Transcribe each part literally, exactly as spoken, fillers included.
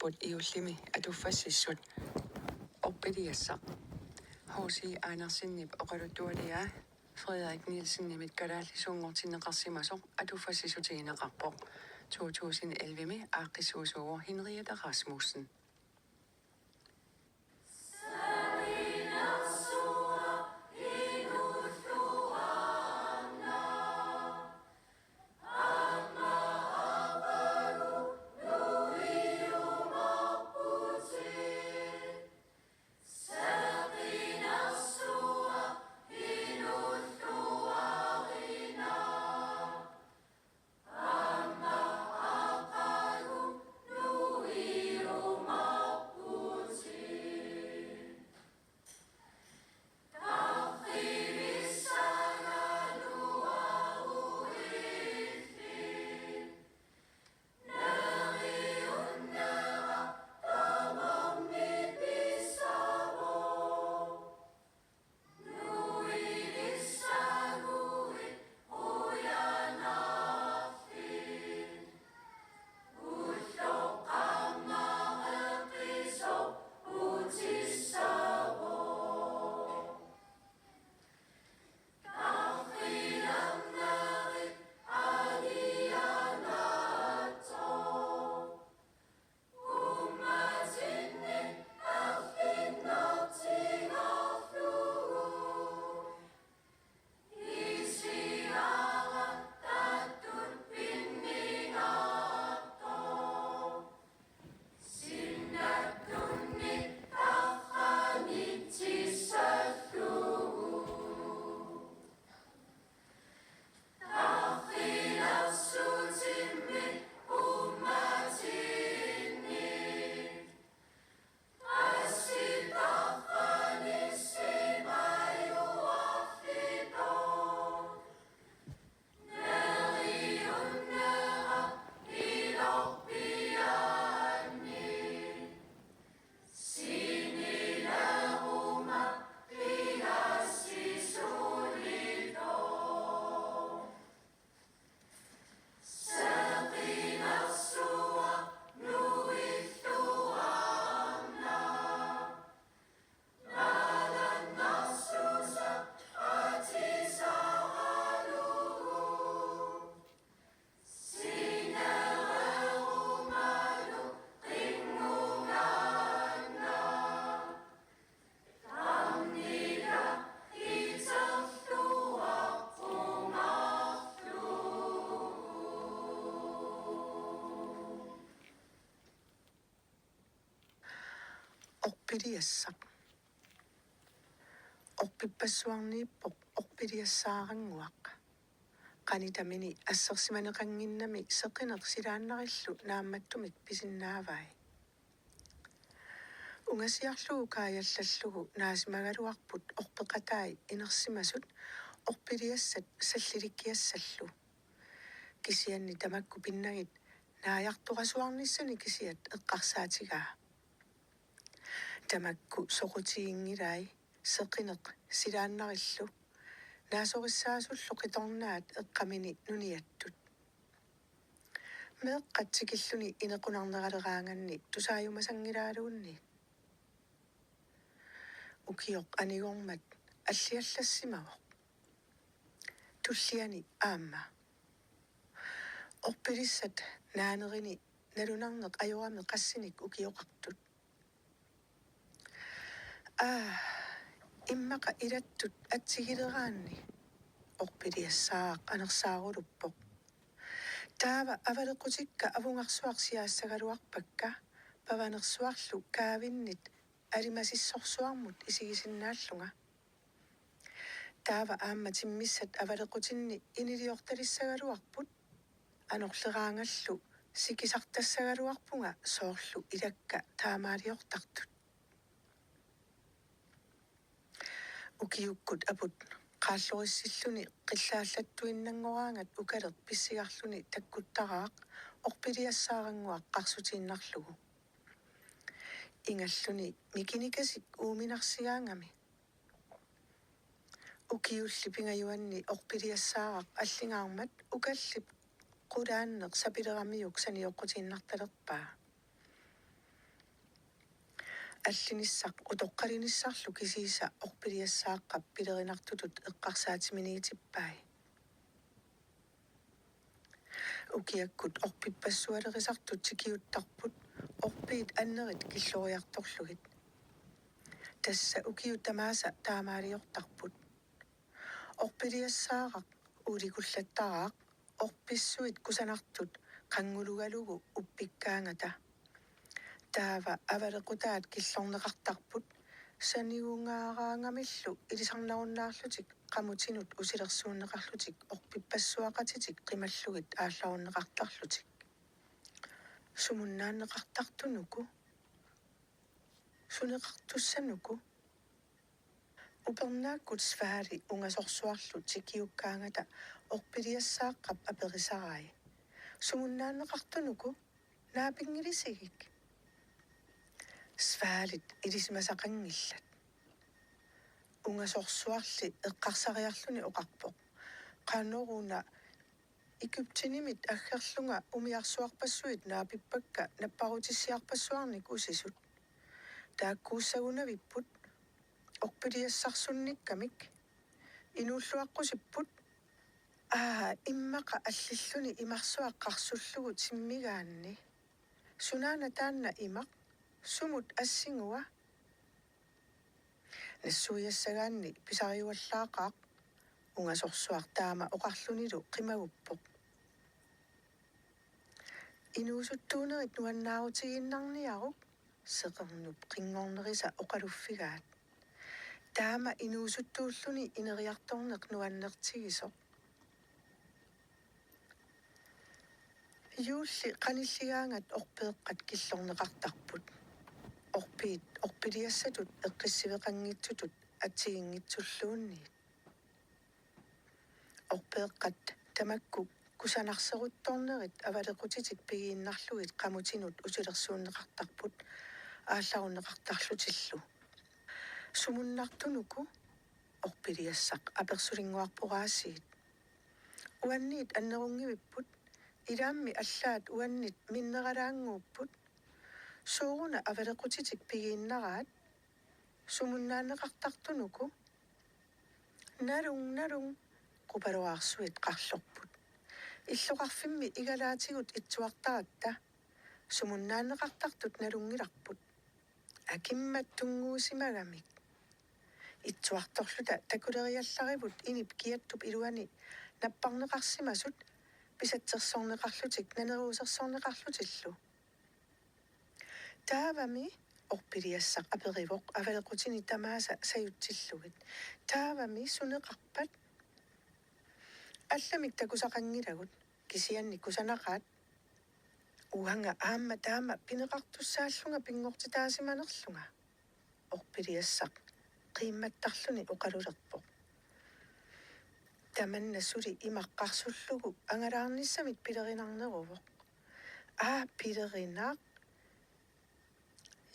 Aapput juullimi atuffassissut. Orpiliassaq. H C Andersenip oqaluttualiaa Frederik Nielsenimit kalaallisuunngortinneqarsimasoq atuffassissutigineqarpoq. To tusind elleve-mi aaqqissuusuuvoq Henriette Rasmussen. Orpiliassaq. Orpippassuarniippoq orpiliassaarannguaq. Qanitamini assersimaneqannginnami seqineq silaannarillu naammattumik pisinnaavai. Ungasiarlugu kaajallallugu naasimagaluarput orpeqatai inersimasut orpiliassat sallilikkiassallu. Kisianni tamakku pinnagit naajartorasuarnissani kisiat eqqarsaatigaa. Tamakku soqutiginngilai seqineq silaannarillu naasorissaasullu qitornaat eqqamini nuniattut. Meeqqat tikilluni inequnarneraleraanganni tusaajumasanngilaaluunniit. Ukioq anigormat alliallassimavoq. Tulliani aamma. Orpilissat naanerini nalunarneq ajorami qassinik ukioqartut. Aa, immaqa ilattut atsigileraanni, orpiliassaaq anersaaruluppoq. Taava avalequtikka avungarsuaq siaassagaluarpakka pavanersuarlu kaavinnit alimasissorsuarmut isigisinnaallunga. Taava aamma timmissat avalequtinni iniliortalissagaluarput, anorleraangallu sikisartassagaluarpunga soorlu ilakka taamaaliortartut. Ukiukkut aput qaallorissilluni qillaallattuinnanngoraangat ukaleq pissigarluni takkuttaraaq orpiliassaarannguaq qarsutiinnarlugu. Ingalluni mikinikasik uuminarsigaangami. Ukiulli pingajuanni orpiliassaaraq allingaarmat ukallip qulaanneq sapileramiuk sanioqqutiinnartalerpaa. Allinissaq utoqqalinissarlu kisiisa orpiliassaaqqap pilerinartutut eqqarsaatiminiitippai. Ukiakkut orpippassualerisartut tikiuttarput orpiit annerit killoriartorlugit. Tassa ukiut tamaasa taamaaliortarput. Orpiliassaaraq uulikullattaraaq orpissuit kusanartut qanngulugalugu uppikkaangata. Taava avalequtaat killorneqartarput sanigungaaraangamillu ilisarnarunnaarlutik qamutinut usilersuunneqarlutik orpippassuaqatitik qimallugit aallarunneqartarlutik. Sumunnaanneqartartunuku? Suneqartussanuku? Upernaakkut Svali ungasorsuarlu tikiukkaangata orpiliassaaqqap aperisarai: Sumunnaanneqartunuku? Naapinngilisigik. Svalit ilisimasaqanngillat. Ungasorsuarli eqqarsariarluni oqarpoq: Qanoruna Egyptenimit aggerlunga umiarsuarpassuit naapippakka napparutissiarpassuarnik usisut. Taakkuussagunavipput orpiliassarsunnikkamik. Inuulluaqqusipput. Aa, immaqa allilluni imarsuaq qarsullugu timmigaanni. Sunaana taanna imaq? Sumut assigua? Nassuiassagaanni pisariuallaaqaaq. Ungasorsuaq taama oqarlunilu qimaguppoq. Inuusuttuunerit nuannaarutigiinnarniaruk, seqernup qinngornerisa oqaluffigaat. Taama inuusuttuulluni ineriartorneq nuannertigisoq. Juulli qanilligaangat orpeeqqat killorneqartarput. Orpiit orpiliassatut eqqissiveqanngitsutut atsiginngitsulluunniit. Orpeeqqat tamakku kusanarseruttornerit avalequtitik pigiinnarlugit qamutinut usilersuunneqartarput aallarunneqartarlutillu. Sumunnartunuku? Orpiliassaq apersulinnguarpoq aasiit. Uanniit annerunngivipput, ilaammi allaat uannit minneralaannguupput. Sooruna avalequtitik pigiinnaraat? Sumunnaanneqartartunuku? Nalung, nalung, qupaloraarsuit qarlorput. Illoqarfimmi igalaatigut itsuartaratta. Sumunnaanneqartartut nalunngilarput. Akimmat tunnguusimagamik. Itsuartorluta takuleriallarivut inip kiattup iluani napparneqarsimasut pisatsersorneqarlutik naneruusersorneqarlutillu. Taavami? Orpiliassaq aperivoq avalequtini tamaasa sajutsillugit. Taavami, suneqarpat? Allamik takusaqanngilagut, kisianni kusanaqaat. Uanga aamma taama pineqartussaallunga pinngortitaasimanerlunga, orpiliassaq qiimmattarluni oqalulerpoq. Tamanna suli imaq qarsullugu angalaarnissamit pilerinarneruvoq. Aa, pilerinaq.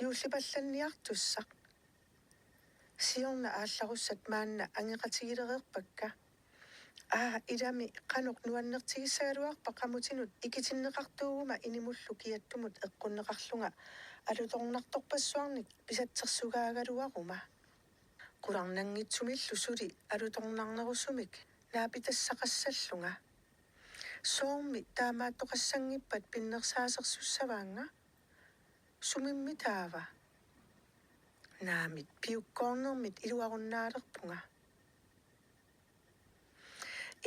Juullipallanniartussaq. Siorna aallarussat maanna angeqatigilereerpakka. Aa, ilami qanoq nuannertigissagaluarpa qamutinut ikitinneqartuuguma inimullu kiattumut eqqunneqarlunga alutornartorpassuarnik pisatsersugaagaluaruma. Qularnanngitsumillu suli alutornarnerusumik naapitassaqassallunga. Soormi taamaattoqassanngippat pinnersaasersussavaannga? Sumimmi taava? Naamik, piukkoornermit iluarunnaalerpunga.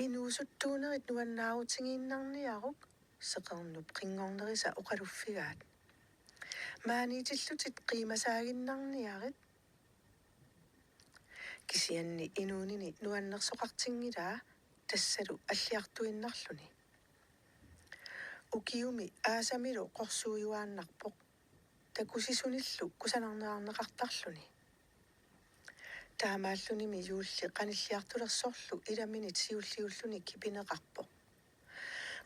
Inuusuttuunerit nuannaarutigiinnarniaruk, seqernup qinngornerisa oqaluffigaat. Maaniitillutit qiimasaaginnarniarit. Kisianni inuunini nuannersoqartinngilaa, tassalu alliartuinnarluni. Ukiumi aasamilu qorsuujuaannarpoq, takusisunillu kusanarneqartarluni. Taamaallunimi juulli qanilliartulersorlu ilaminit siulliulluni kipineqarpoq.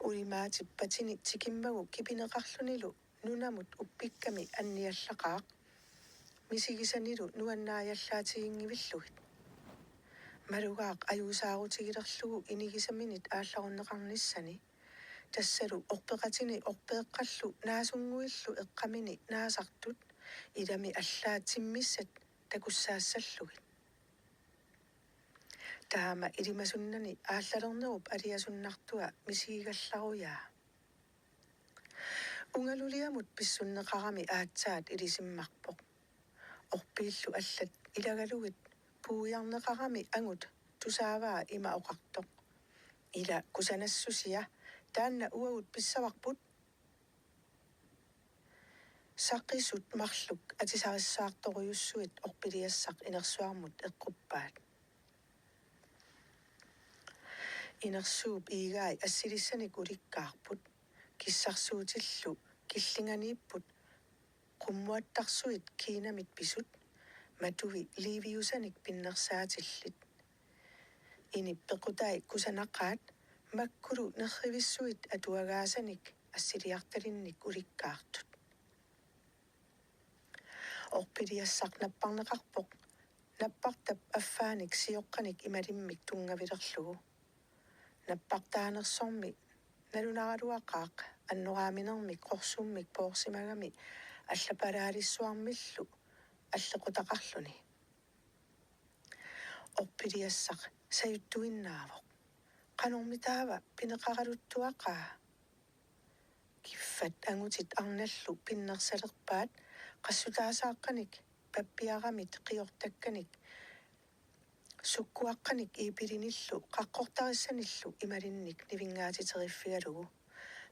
Ulimaatip patini tikimmagu kipineqarlunilu nunamut uppikkami anniallaqaaq, misigisanilu nuannaajallaatiginngivillugit. Malugaaq ajuusaarutigilerlugu inigisaminit aallarunneqarnissani, tassalu orpeqatini orpeeqqallu naasunnguillu eqqamini naasartut Ilami allaat timmissat takussaassallugit. Taama ilimasunnani aallalernerup aliasunnartua misigigallarujaa. Ungaluliamut pissunneqarami aatsaat ilisimmarpoq. Orpiillu allat ilagalugit puiarneqarami angut tusaavaa ima oqartoq: "Ila kusanassusia, taanna uagut pissavarput." Saqisut marluk atisarissaartorujussuit orpiliassaq inersuarmut eqquppaat. Inersuup iigai assilissanik ulikkaarput, kissarsuutillu killinganiipput qummuattarsuit kiinamit pisut, matui liiviusanik pinnersaatillit. Inip pequtai kusanaqaat makkulu nerrivissuit atuagaasanik assiliartalinnik ulikkaartut. Orpiliassaq napparneqarpoq, nappartap affaanik sioqqanik imalimmik tunngavilerlugu. Nappartaanersormi nalunaraluaqaaq annoraaminermik qorsummik poorsimagami allapalaalissuarmillu allequtaqarluni. Orpiliassaq sajuttuinnaavoq. Qanormi taava pineqaraluttuaqaa? Kiffat angutit arnallu pinnersalerpaat qassutaasaaqqanik pappiaramit qiortakkanik sukkuaqqanik iipilinillu qaqqortarissanillu imalinnik nivinngaatiteriffigalugu.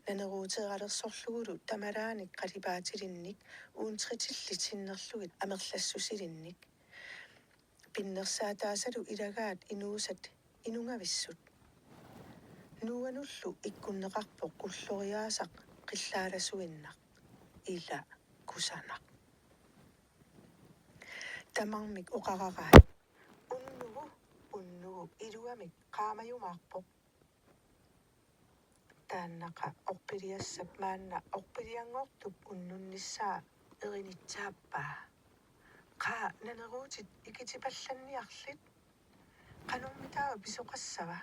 Naneruuteeralersorlugulu tamalaanik qalipaatilinnik uuntritillit sinnerlugit amerlassusilinnik. Pinnersaataasalu ilagaat inuusat inungavissut. Nuuanullu ikkunneqarpoq ulloriaasaq qillaalasuinnaq. Ila kusanaq. Tamarmik oqararaat: "Unnugu, unnugu, iluamik qaamajumaarpoq." Taannaqa orpiliassap maanna orpilianngortup unnunnissaa erinitsaappaa. Qaa, naneruutit ikitipallanniarlit. Qanormi taava pisoqassava?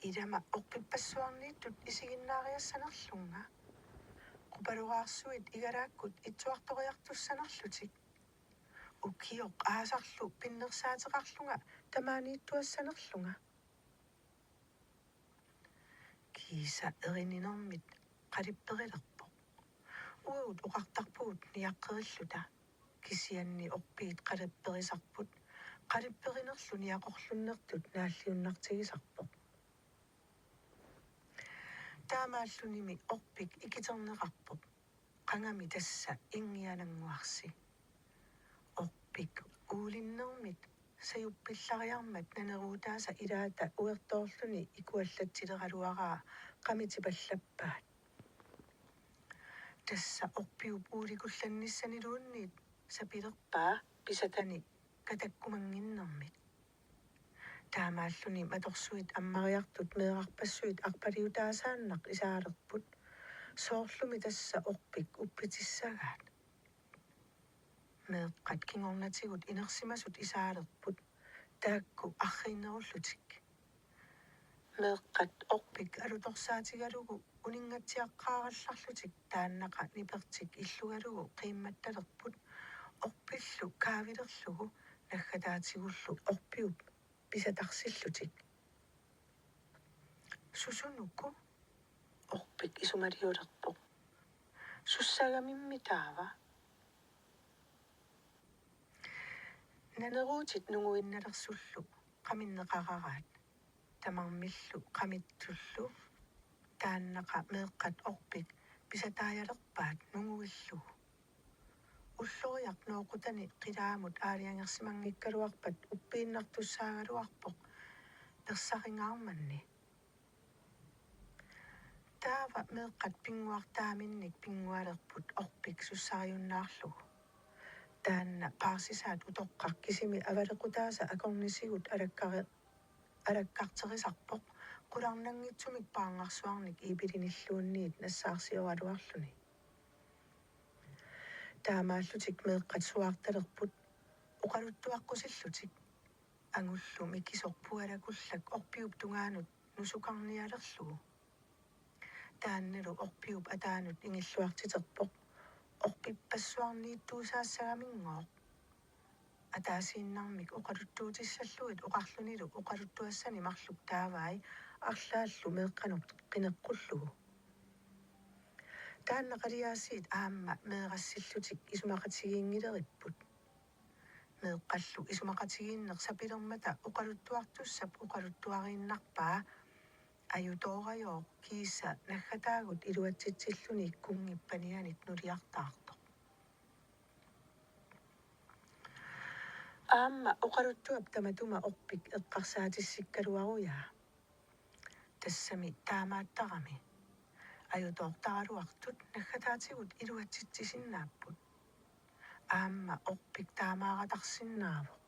Ilama orpippassuarniittut isiginnaariassanerlunga. Qupaloraarsuit igalaakkut itsuartoriartussanerlutik. Ukioq aasarlu pinnersaateqarlunga tamaaniittuassanerlunga. Kiisa erininermit qalipperilerpoq. Uagut oqartarpugut niaqqerilluta, kisianni orpiit qalipperisarput, qalipperinerlu niaqorlunnertut naalliunnartigisarpoq. Taamaallunimi orpik ikiterneqarpoq. Qangami tassa inngianannguarsi. Orpik uulinnermit sajuppillariarmat naneruutaasa ilaata uertoorluni ikuallatsileraluaraa qamitipallappaat. Tassa orpiup uulikullannissanilluunniit sapilerpaa pisatani katakkumannginnermit. Taamaalluni matorsuit ammariartut meerarpassuit arpaliutaasaannaq isaalerput. Soorlumi tassa orpik uppitissagaat. Meeqqat kingornatigut inersimasut isaalerput, taakku arriinnerullutik. Meeqqat orpik alutorsaatigalugu uninngatsiaqqaarallarlutik taannaqa nipertik illugalugu qiimmattalerput, orpillu kaavilerlugu naggataatigullu orpiup pisatarsillutik. Susunuku? Orpik isumaliulerpoq. Sussagamimmi taava? Naneruutit nunguinnalersullu qaminneqararaat. Tamarmillu qamittullu taannaqa meeqqat orpik pisataajalerpaat nunguillugu. Ulloriaq nooqutani qilaamut aalajangersimanngikkaluarpat uppiinnartussaagaluarpoq persaringaarmanni. Taava meeqqat pinnguartaaminnik pinngualerput orpik sussariunnaarlugu. Taanna paarsisaat utoqqaq kisimi avalequtaasa akornisigut alakkari-, alakkarterisarpoq qularnanngitsumik paarngarsuarnik iipilinilluunniit nassaarsioraluarluni. Taamaallutik meeqqat suaartalerput oqaluttuaqqusillutik. Angullu mikisoq pualakullak orpiup tungaanut nusukarnialerlugu. Taannalu orpiup ataanut ingilluartiterpoq. Orpippassuarniittuusaassagaminngooq. Ataasiinnarmik oqaluttuutissallugit oqarlunilu oqaluttuassani marluk taavai arlaallu meeqqanut qineqqullugu. Taanna qaliaasiit aamma meerassillutik isumaqatigiinngileripput. Meeqqallu isumaqatigiinneq sapilermata oqaluttuartussap oqaluttuariinnarpaa ajutoorajooq kiisa naggataagut iluatsitsilluni kunngip panianit nuliartaartoq. Aamma oqaluttuap tamatuma Orpik eqqarsaatissikkaluarujaa. Tassami taamaattarami ajutoortaraluartut naggataatigut iluatsitsisinnaapput. Aamma Orpik taamaaratarsinnaavoq.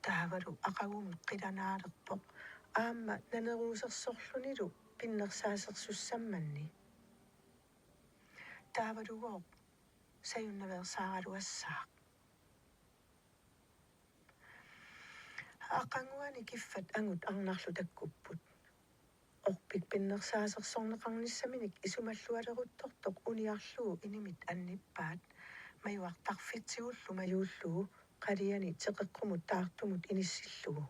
Taavalu aqagumut qilanaalerpoq aamma naneruusersorlunilu pinnersaasersussammanni. Taavalugooq sajunnaveersaaraluassaaq. Aqaguani kiffat angut arnarlu takkupput. Orpik pinnersaasersorneqarnissaminik isumallualeruttortoq uniarlugu inimit annippaat majuartarfitsigullu majuullugu qaliani teqeqqumut taartumut inissillugu.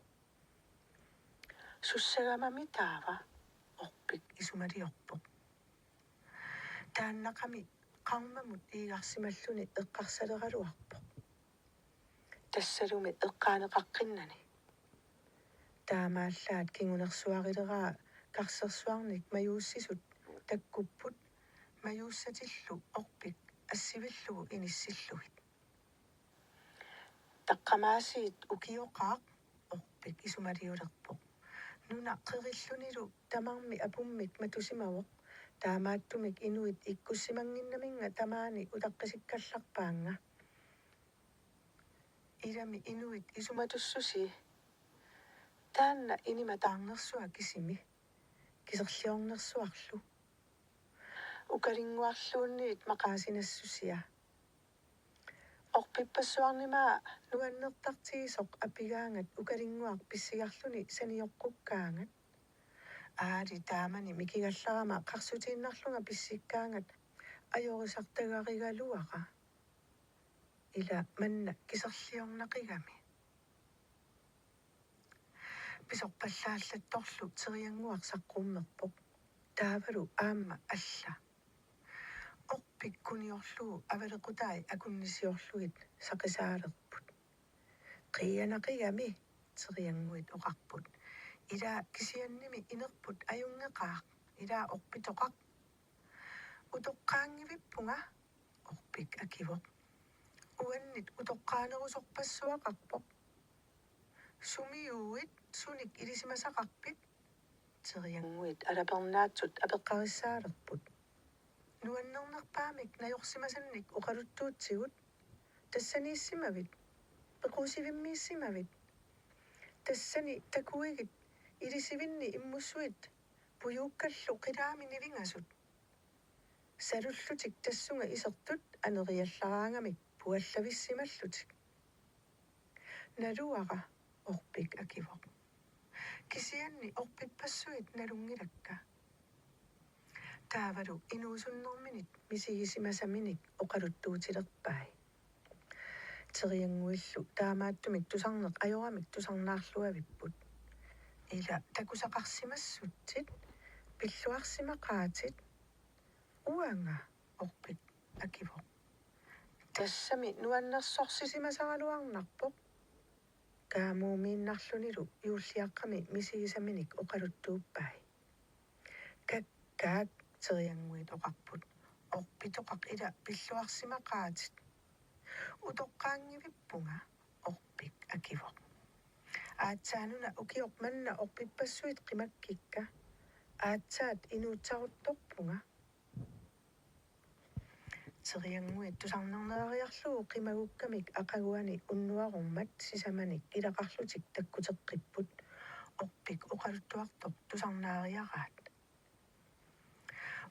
Sussagamami taava? Orpik isumaliorpoq. Taannaqami qarmamut iigarsimalluni eqqarsaleraluarpoq. Tassalumi eqqaaneqaqqinnani. Taamaallaat kingunersuarileraa karsersuarnik majuussisut takkupput majuussatillu Orpik assivillugu inissillugit. Taqqamaasiit ukioqaaq, Orpik isumaliulerpoq. Nuna qerillunilu tamarmi apummik matusimavoq, taamaattumik inuit ikkussimannginnaminnga tamaani utaqqisikkallarpaannga. Ilami inuit isumatussusi. Taanna inima taarnersuaq kisimi. Kiserliornersuarlu. Ukalinnguarluunniit maqaasinassusia. Orpippassuarnimaa nuannertartigisoq apigaangat ukalinnguaq pissigarluni sanioqqukkaangat. Aali taamani mikigallarama qarsutiinnarlunga pissikkaangat ajorisartagarigaluara. Ila manna kiserliornaqigami. Pisorpallaallattorlu teriannguaq saqqummerpoq. Taavalu aamma alla. Orpik kuniorlugu avalequtai akunnisiorlugit saqisaalerput. Qiianaqigami, teriannguit oqarput. Ila kisiannimi inerput ajunngeqaaq, ila orpitoqaq. Utoqqaanngivippunga, Orpik akivoq. Uannit utoqqaanerusorpassuaqarpoq. Sumiuuit, sunik ilisimasaqarpit? Teriannguit alapernaatsut apeqqarissaalerput. Nuannernerpaamik najorsimasannik oqaluttuutsigut. Tassaniissimavit? Pequusivimmiissimavit? Tassani takuigit ilisivinni immussuit pujuukkallu qilaami nivingasut. Salullutik tassunga isertut aneriallaraangamik puallavissimallutik. Naluara, Orpik akivoq. Kisianni orpippassuit nalunngilakka. Taavalu inuusunnerminit misigisimasaminik oqaluttuutilerpai. Teriannguillu taamaattumik tusarneq ajoramik tusarnaarluavipput. Ila takusaqarsimassutsit, pilluarsimaqaatit. Uanga, Orpik akivoq. Tassami nuannersorsisimasaraluarnarpoq. Kaamuumiinnarlunilu juulliaqqami misigisaminik oqaluttuuppai. Kakkaak, teriannguit oqarput. Orpitoqaq ila pilluarsimaqaatit. Utoqqaanngivippunga, Orpik akivoq. Aatsaanuna ukioq manna orpippassuit qimakkikka. Aatsaat inuutsaruttorpunga. Teriannguit tusarnarnerariarlugu qimagukkamik aqaguani unnuarummat sisamanik ilaqarlutik takkuteqqipput. Orpik oqaluttuartoq tusarnaariaraat.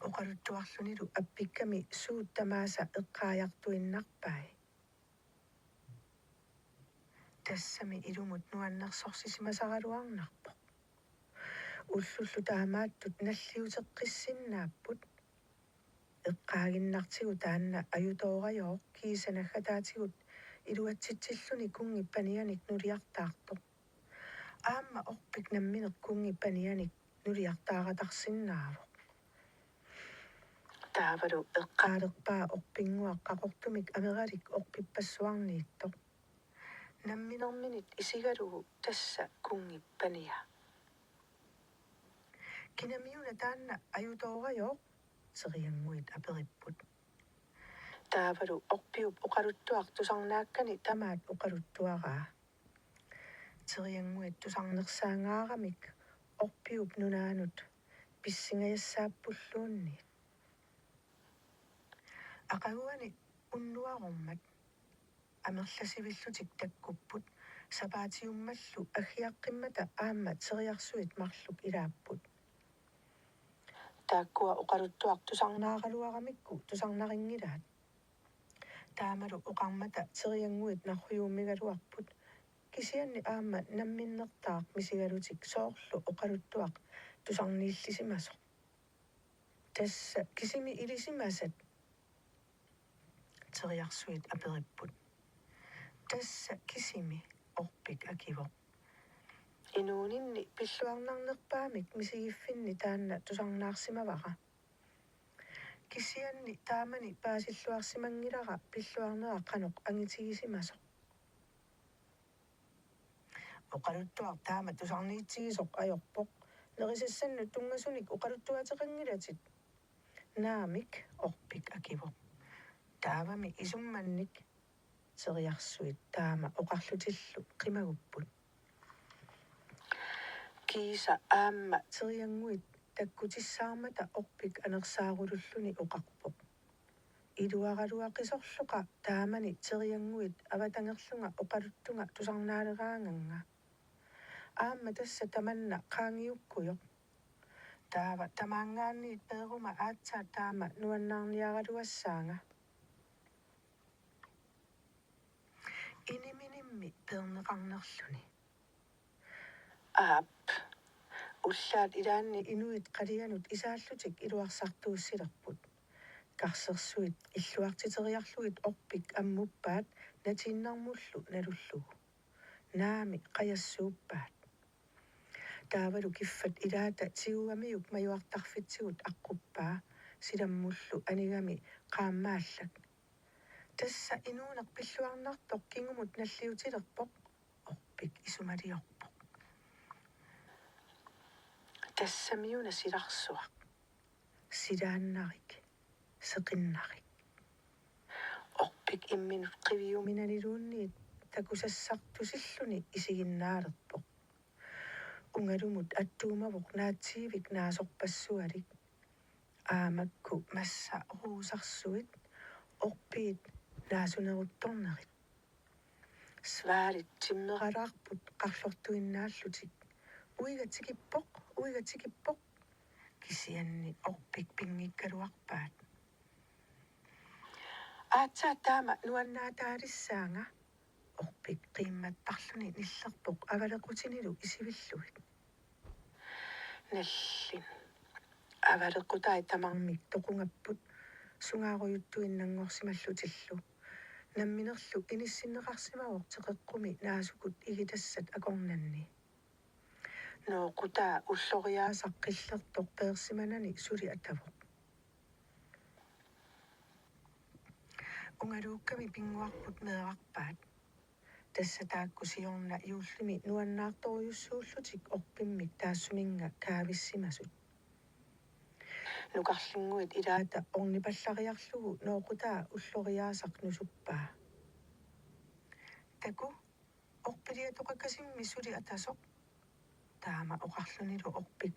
Oqaluttuarlunilu appikkami suut tamaasa eqqaajartuinnarpai. Tassami ilumut nuannersorsisimasaraluarnarpoq. Ullullu taamaattut nalliuteqqissinnaapput. Eqqaaginnartigu taanna ajutoorajooq kiisa naggataatigut iluatsitsilluni kunngip panianik nuliartaartoq. Aamma orpik nammineq kunngip panianik nuliartaaratarsinnaavoq. Taavalu eqqaalerpaa orpinnguaq qaqortumik ameralik orpippassuarniittoq. Namminerminit isigalugu tassa kunngip pania. Kinamiuna taanna ajutoorajooq? Teriannguit aperipput. Taavalu orpiup oqaluttuaq tusarnaakkani tamaat oqaluttuaraa. Teriannguit tusarnersaangaaramik orpiup nunaanut pissingajassaappulluunniit. Aqaguani unnuarummat amerlasivillutik takkupput, sapaatiummallu aggiaqqimmata aamma Teriarsuit marluk ilaapput. Taakkua oqaluttuaq tusarnaaraluaramikku tusarnarinngilaat. Taamalu oqarmata Teriannguit narrujuummigaluarput, kisianni aamma namminnertaaq misigalutik soorlu oqaluttuaq tusarniillisimasoq. Tassa kisimi ilisimasat? Teriarsuit aperipput. Tassa kisimi, orpik akivoq. Inuuninni pilluarnarnerpaamik misigiffinni taanna tusarnaarsimavara. Kisianni taamani paasilluarsimanngilara pilluarnera qanoq angitigisimasoq. Oqaluttuaq taama tusarniitsigisoq ajorpoq. Nerisassannut tunngasunik oqaluttuaateqanngilatit. Naamik, orpik akivoq. Taavami isummannik? Teriarsuit taama oqarlutillu qimagupput. Kiisa aamma Teriannguit takkutissaarmata orpik anersaarululluni oqarpoq: Iluaraluaqisorluqa taamani Teriannguit avatangerlunga oqaluttunga tusarnaaleraangannga. Aamma tassa tamanna qaangiukkujoq. Taava tamaanngaanniit peeruma aatsaat taama nuannaarniaraluassaanga. Iniminimmi peerneqarnerluni. Aap. Ullaat ilaanni inuit qalianut isaallutik iluarsartuussilerput. Karsersuit illuartiteriarlugit orpik ammuppaat natiinnarmullu nalullugu. Naami qajassuuppaat. Taavalu kiffat ilaata tigugamiuk majuartarfitsigut aqquppaa, silammullu anigami qaammaallak. Tassa inuuneq pilluarnartoq kingumut nalliutilerpoq, orpik isumaliorpoq. Tassamiuna silarsuaq. Silaannarik, seqinnarik. Orpik imminut qiviuminaniluunniit takusassartusilluni isiginnaalerpoq. Ungalumut attuumavoq naatsiivik naasorpassualik. Aamakku massa ruusarsuit, orpiit naasuneruttornerit. Svaalit timmeralaarput qarlortuinnaallutik. Uiga tikippoq, uiga tikippoq. Kisianni orpik pinngikkaluarpaat. Aatsaat taama nuannaataalissaanga, orpik qiimmattarluni nillerpoq avalequtinilu isivillugit. Nallin. Avalequtai tamarmik toqungapput, sungaarujuttuinnanngorsimallutillu. Namminerlu inissinneqarsimavoq teqeqqumi naasukut igitassat akornanni. Nooqutaa ulloriaasaq qillertoq peersimanani suli atavoq. Ungaluukkami pinnguarput meerarpaat. Tassa taakku siorna juullimi nuannaartorujussuullutik orpimmik taassuminnga kaavissimasut. Nukarlinnguit ilaata ornipallariarlugu nooqutaa ulloriaasaq nusuppaa. Taku, orpiliatoqakasimmi suli atasoq. Taama oqarlunilu orpik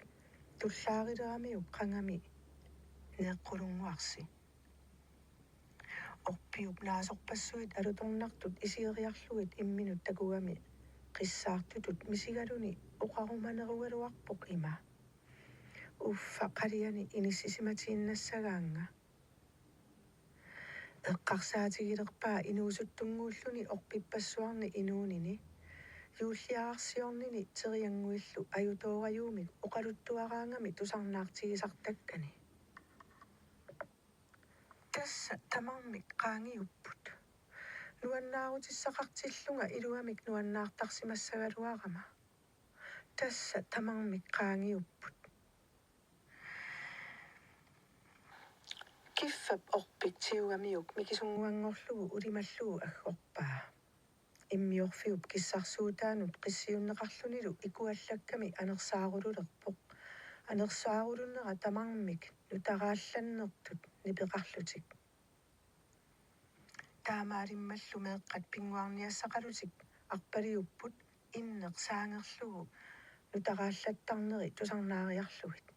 tullaarileramiuk qangami neeqqulunnguarsi. Orpiup naasorpassuit alutornartut isigeriarlugit imminut takugami qissaartutut misigaluni oqarumanerugaluarpoq ima: Uffa qaliani inissisimatiinnassagaannga. Eqqarsaatigilerpaa inuusuttunnguulluni orpippassuarni inuunini, juulliararsiornini Teriannguillu ajutoorajuumik oqaluttuaraangami tusarnaartigisartakkani. Tassa tamarmik qaangiupput. Nuannaarutissaqartillunga iluamik nuannaartarsimassagaluarama. Tassa tamarmik qaangiupput. Kiffap orpik tiugamiuk mikisunnguanngorlugu ulimallugu aggorpaa. Immiorfiup kissarsuutaanut qissiunneqarlunilu ikuallakkami anersaarululerpoq. Anersaarulunera tamarmik nutaraallannertut nipeqarlutik. Taamaalimmallu meeqqat pinnguarniassaqalutik arpaliupput inneq saangerlugu nutaraallattarneri tusarnaariarlugit.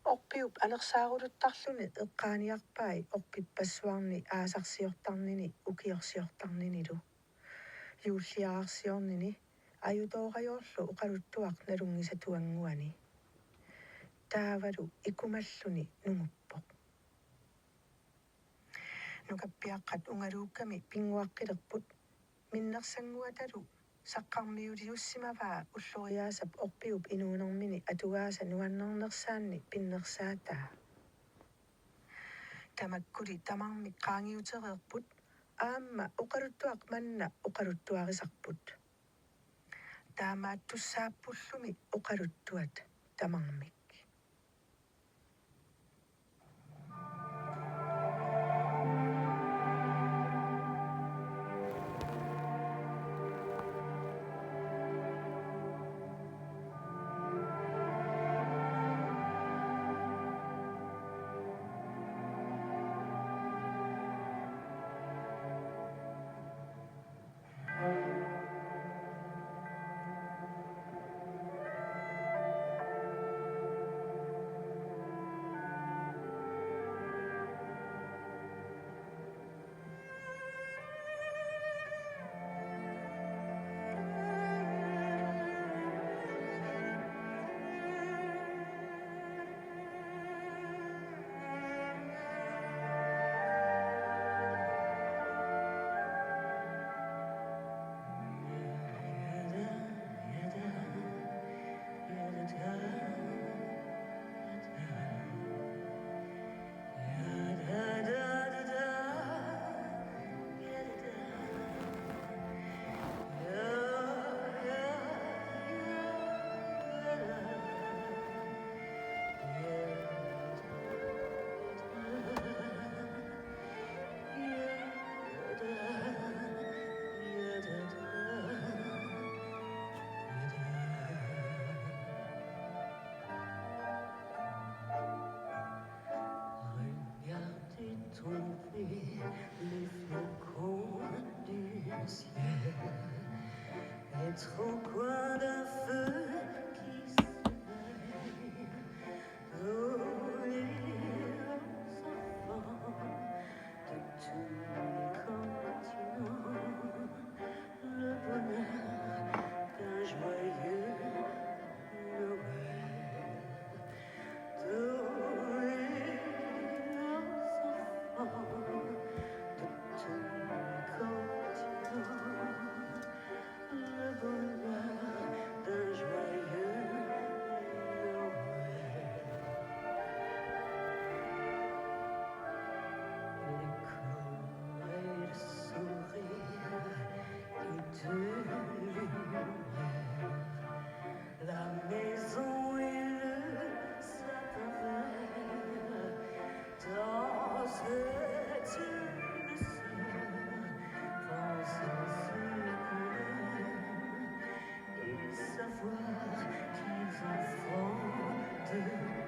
Orpiup anersaaruluttarluni eqqaaniarpai orpippassuarni aasarsiortarnini ukiorsiortarninilu. Juulliararsiornini ajutoorajoorlu oqaluttuaq nalunngisatuannguani. Taavalu ikumalluni nunguppoq. Nukappiaqqat ungaluukkami pinnguaqqilerput, minnersannguatalu saqqarmiuliussimavaa ulloriaasap orpiup inuunermini atugaasa nuannernersaanni pinnersaataa. Tamakkuli tamarmik qaangiutereerput, aamma oqaluttuaq manna oqaluttuarisarput. Taamaattussaappullumi oqaluttuat tamarmik. Regardez tomber les flocons du ciel, être au coin d'un feu qui s'éveille, donner aux enfants de tous les continents le bonheur d'un joyeux Noël. Tous les enfants de tous les continents, le bonheur d'un joyeux Noël. Les couleurs et le sourire et de lumière. La maison et le sapin vert, dans cette douceur, penser à ceux qu'on aime et savoir qu'ils en feront de même.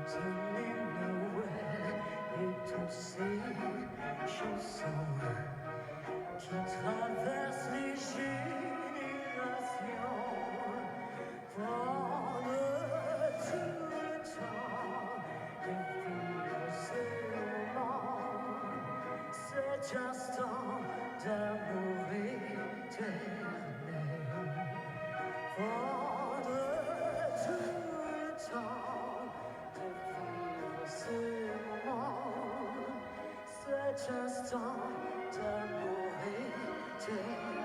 Fredonner Noël et toutes ses chansons qui traversent les générations. Prendre tout le temps de vivre ce moment, cet instant d'amour éternel. Prendre tout le temps Just don't, don't worry.